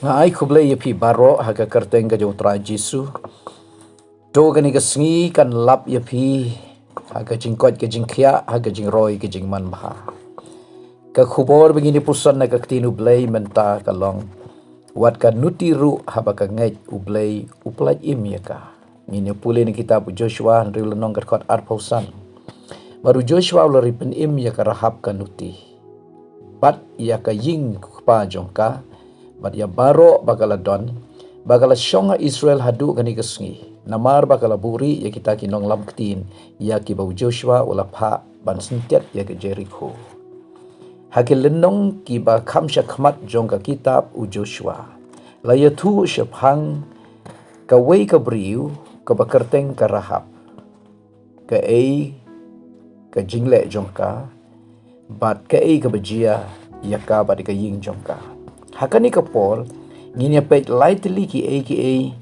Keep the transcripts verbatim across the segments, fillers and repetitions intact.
Nga ai khublei ïa phi baroh ha ka kyrteng ka jong u Trai Jisu. To kane ka sngi kan lap ïa phi ha ka jingkoit ka jingkhiah, ha ka jingroi ka jingmanbha. Ka khubor ba ngin ïa puson na ka ktien u Blei mynta ka long: Wat ka nuti ruh haba ka ngeit u Blei u pyllait im ïa ka. Ngin ïa pule na kitab u Joshua hynriew lynnong ka dkhot arphew san. Bad u Joshua u la ri pynim ïa ka Rahab ka nuti, bad ïa ka ïing kpa jong ka, bad ïa baroh ba ka la don, ba ka la shong ha Israel haduh kane ka sngi. Namar ba ka la buhrieh ïa kita ki nonglam ktien ïa kiba u Joshua u la phah ban syntiat ïa ka Jerikho. Ha ki lynnong kiba kham shakhmat jong ka kitab u Joshua, la ïathuh shaphang kawei ka briew kaba kyrteng ka Rahab, kaei ka jingleh jong ka, bad kaei kaba jia ïa ka bad ka ïing jong ka. Ha kane ka por, ngin ïa peit lai tylli kiei kiei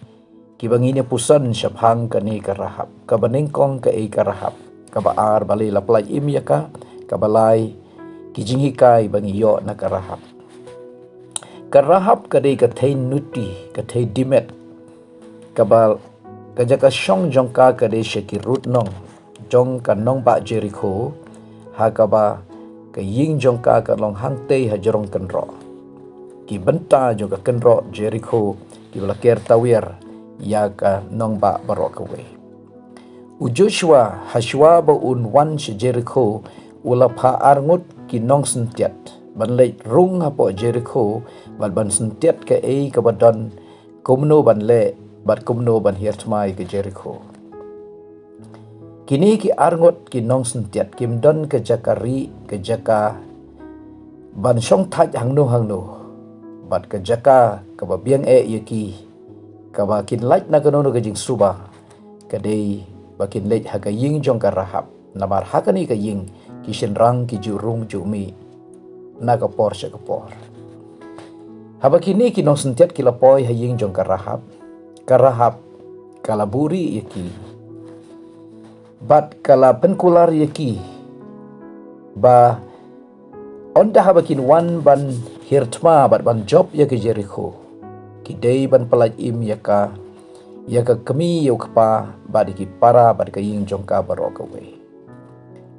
kiba ngin ïa puson shaphang kane ka Rahab. Kaba nyngkong, kaei ka Rahab? Kaba ar, balei la pyllait im ïa ka? Kaba lai, ki jinghikai ba ngi ïoh na ka Rahab. Ka Rahab ka dei ka thei nuti, ka thei dimet, kaba ka jaka shong jong ka ka dei sha ki rud nong jong ka nongbah Jerikho, ha kaba ka ïing jong ka ka long hangtei ha jrong kynroh, ki bynta jong ka kynroh Jerikho kiba la ker tawiar ïa ka nongbah baroh kawei. U Joshua, hashwa ba un wan sha Jerikho, u la phah arngut ki nongsyntiat ban leit rung hapoh Jerikho, bad ban syntiat kaei kaba don, kumno ban leh, bad kumno ban hiar thma ïa ka Jerikho. Kine ki arngut ki nongsyntiat kim don ka jaka rieh, ka jaka ban shong thait hangno hangno, bad ka jaka kaba biang eh ïa ki, kaba kin lait na kano kano ka jingsuba, ka dei ba kin leit ha ka ïing jong ka Rahab. Namar ha kane ka ïing ki shynrang ki ju rung ju mih na ka por sha ka por. Haba kine ki nongsyntiat ki la poi ha ïing jong ka Rahab, ka Rahab ka la buhrieh ïa ki, bad ka la pynkular ïa ki, ba ynda haba kin wan ban hiar thma bad ban jop ïa ka Jerikho, ki dei ban pyllait im ïa ka, ïa ka kmie, ïa u kpa, bad ïa ki para bad ka ïing jong ka baroh kawei.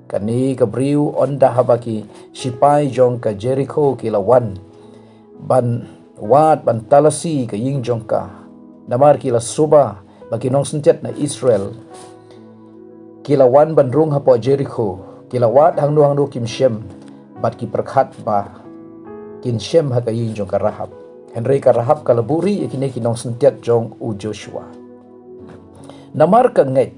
Kane ka briew, ynda haba ki shipai jong ka Jerikho ki la wan ban wad, ban talasi ka ïing jong ka, namar ki la suba ba ki nongsyntiat na Israel ki la wan ban rung hapoh Jerikho, ki la wad hangno hangno kim shem, bad ki pyrkhat ba kin shem ha ka ïing jong ka Rahab. Hynrei ka Rahab ka la buhrieh ïa kine ki nongsyntiat jong u Joshua. Namar ka ngeit,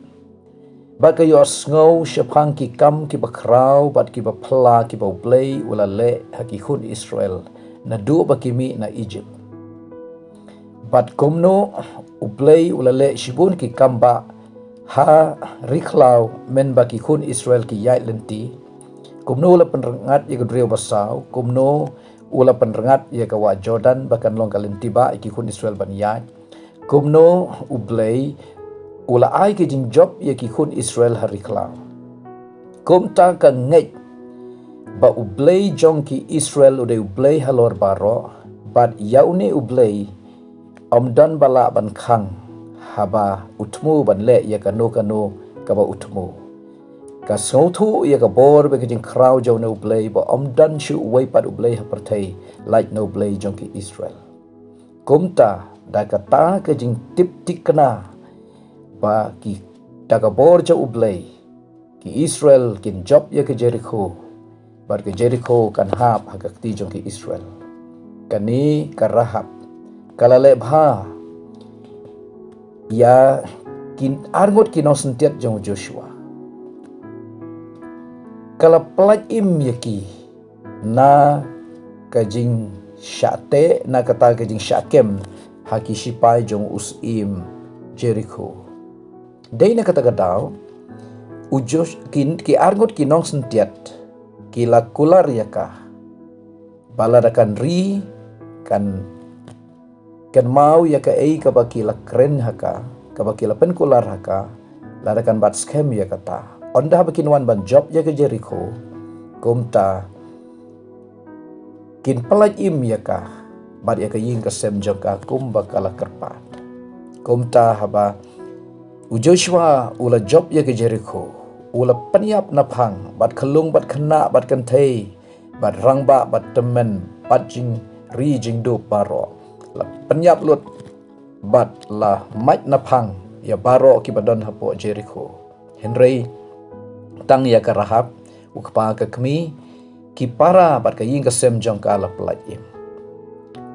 bad ka ïohsngew shaphang ki kam kiba khraw bad kiba phylla kiba U Blei u la leh ha ki khun Israel naduh ba ki mih na Ijipt, bad kumno U Blei u la leh shibun ki kam bah ha ri khlaw mynba ki khun Israel ki ïaid lynti, kumno u la pynrngat ïa ka duriaw basaw, kumno u la pynrngat ïa ka wah Jordan ba kan long ka lynti bah ïa ki khun Israel ban ïaid, kumno U Blei u la ai ka jingjop ïa ki khun Israel ha ri khlaw. Kumta ka ngeit ba U Blei jong ki Israel u dei U Blei halor baroh, bad ïa une U Blei ym don ba lah ban khang haba u thmu ban leh ïa kano kano kaba u thmu. Ka sngewthuh ïa ka bor bad ka jingkhraw jong une U Blei ba ym don shuh uwei pat U Blei ha pyrthei lait na U Blei jong ki Israel. Kumta, da kata ka jingtip thikna ba ki, da ka bor jong U Blei, ki Israel kin jop ïa ka Jerikho, bad ka Jerikho kan hap ha ka kti jong ki Israel. Kane ka Rahab ka la leh bha ïa ki arngut ki nongsyntiat jong u Joshua. Ka la pyllait im ïa ki na ka jingshah teh, na kata ka jingshah kem ha ki shipai jong u syiem Jerikho. Dei na kata ka daw, u Josh-, ki, ki arngut ki nongsyntiat ki la kular ïa ka ba lada kan ri, kan kynmaw ïa kaei kaba ki la kren ha ka, kaba ki la pynkular ha ka, lada kan bat skhem ïa kata, ynda haba kin wan ban jop ïa ka Jerikho, kumta kin pyllait im ïa ka bad ïa ka ïing ka sem jong ka kumba ka la kyrpad. Kumta haba u Joshua u la jop ïa ka Jerikho, u la pynïap naphang bad khyllung bad khynnah bad kynthei bad rangbah bad tymmen bad jingri jingdup baroh. La pynïap lut bad la mait naphang ïa baroh kiba don hapoh Jerikho. Hynrei tang ïa ka Rahab, u kpa ka kmie, ki para bad ka ïing ka sem jong ka la pyllait im.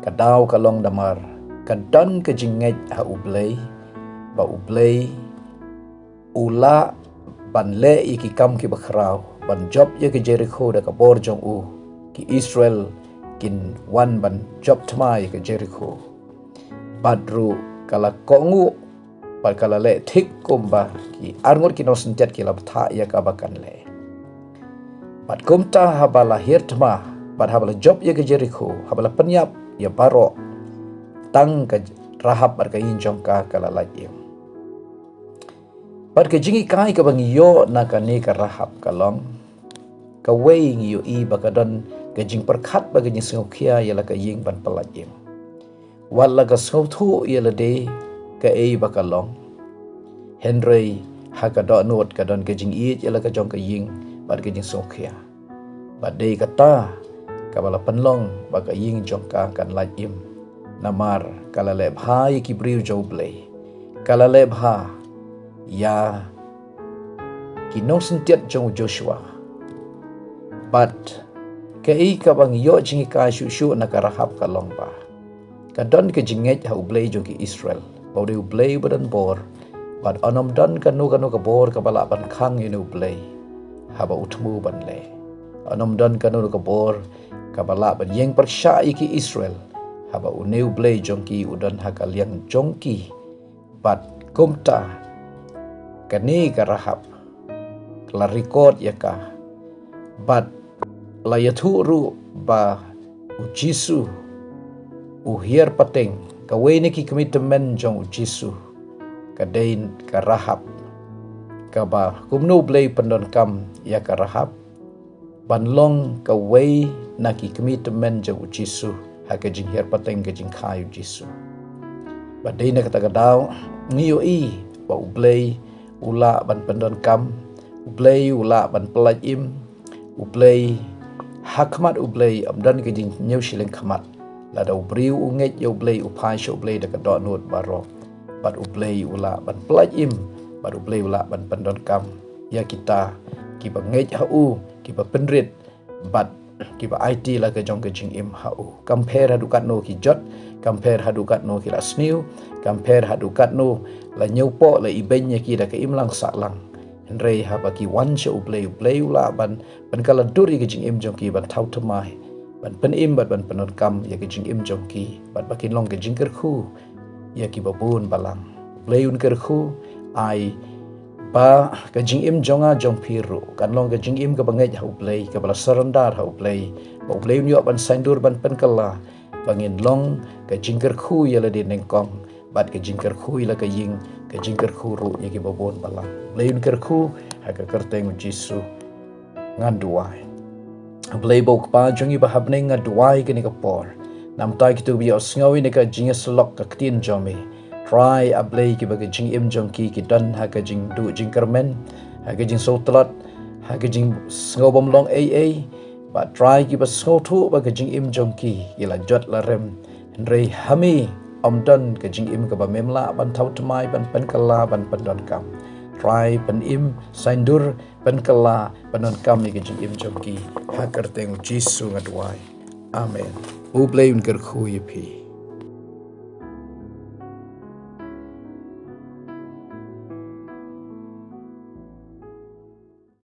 Ka daw ka long namar ka don ka jingngeit ha U Blei, ba U Blei u lah ban leh ïa ki kam kiba khraw, ban jop ïa ka Jerikho da ka bor jong u. Ki Israel kin wan ban jop thma ïa ka Jerikho. Bad ruh ka la kohnguh bad ka la leh thik kumba ki arngut ki nongsyntiat ki la bthah ïa ka ba kan leh. Bad kumta haba la hiar thma bad haba la jop ïa ka Jerikho, haba la pynïap ïa baroh, tang ka Rahab bad ka ïing jong ka ka la lait im. Bad ka jinghikai kaba ngi ïoh na kane ka Rahab ka long, kawei ngi ïohi ba ka don ka jingpyrkhat bad ka jingsngewkhia ïa la ka ïing ban pyllait im. Wat la ka sngewthuh ïa lade kaei ba ka long, hynrei ha ka dohnud ka don ka jingïeit ïa la ka jong ka ïing bad ka jingsngewkhia. Bad dei kata kaba la pynlong ba ka ïing jong ka kan lait im. Namar ka la leh bha ïa ki briew jong U Blei, ka la leh bha ïa ki nongsyntiat jong u Joshua. Bad kaei kaba ngi ïoh jinghikai shuh shuh na ka Rahab ka long ba ka don ka jingngeit ha U Blei jong ki Israel, ba u dei U Blei uba don bor. Bad un ym don kano kano ka bor kaba lah ban khang ïa une U Blei haba u thmu ban leh. Un ym don kano kano ka bor kaba lah ban ïeng pyrshah ïa ki Israel haba une U Blei jong ki u don ha ka liang jong ki. Bad kumta kane ka Rahab la record ïa ka. Bad la ïathuh ruh ba u Jisu u hiar pateng, kawei na ki kmie tymmen jong u Jisu ka dei ka Rahab. Kaba kumno U Blei pyndonkam ïa ka Rahab ban long kawei na ki kmie tymmen jong u Jisu ha ka jinghiar pateng ka jingkhia u Jisu. Bad dei na kata ka daw ngi ïohi ba U Blei u lah ban pyndonkam, U Blei u lah ban pyllait im, U Blei, ha khmat U Blei ym don ka jingñiew shiliang khmat. Lada u briew u ngeit ïa U Blei, u phai sha U Blei da ka dohnud baroh, bad U Blei u lah ban pyllait im, bad U Blei u lah ban pyndonkam ïa kita kiba ngeit ha u, kiba pynrit bad kiba aiti la ka jong ka jingim ha u. Kam pher haduh katno ki jot, kam pher haduh katno ki la sniew, kam pher haduh katno la ñiewpoh, la ibeiñ ïa ki da ka imlang sahlang. Hynrei haba ki wan sha U Blei, U Blei u lah ban pynkylla dur ïa ka jingim jong ki, ban thaw thymmai, ban pynim bad ban pyndonkam ïa ka jingim jong ki, bad ba kin long ka jingkyrkhu ïa kiba bun balang. U Blei un kyrkhu, ai ba ka jingim jong nga jong phi ruh kan long ka jingim kaba ngeit ha U Blei, kaba la surrender ha U Blei, ba U Blei un ïoh ban saiñdur ban pynkylla, ba ngin long ka jingkyrkhu ïa lade nyngkong, bad ka jingkyrkhu ïa la ka ïing, ka jingkyrkhu ruh ïa kiba bun balang. U Blei un kyrkhu ha ka kyrteng u Jisu. Ngan duwai. A Blei ba u Kpa jong ngi ba ha bneng, nga duwai kane ka por. Namar kito ba ïohsngew ïa kane ka jingïasyllok ka ktien jong me. Trai A Blei, kiba ka jingim jong ki ki don ha ka jingduh jingkyrmen, ha ka jingsngewtlot, ha ka jingsngew bym long ei ei. Bad Trai, kiba sngewthuh ba ka jingim jong ki ki la jot la rem, hynrei ha me ym don ka jingim kaba mem lah ban thaw thymmai, ban pynkylla, ban pyndonkam. Trai, pynim, saiñdur, pynkylla, pyndonkam ïa ka jingim jong ki. Ha ka kyrteng u Jisu nga duwai. Amen. U Blei un kyrkhu ïa phi.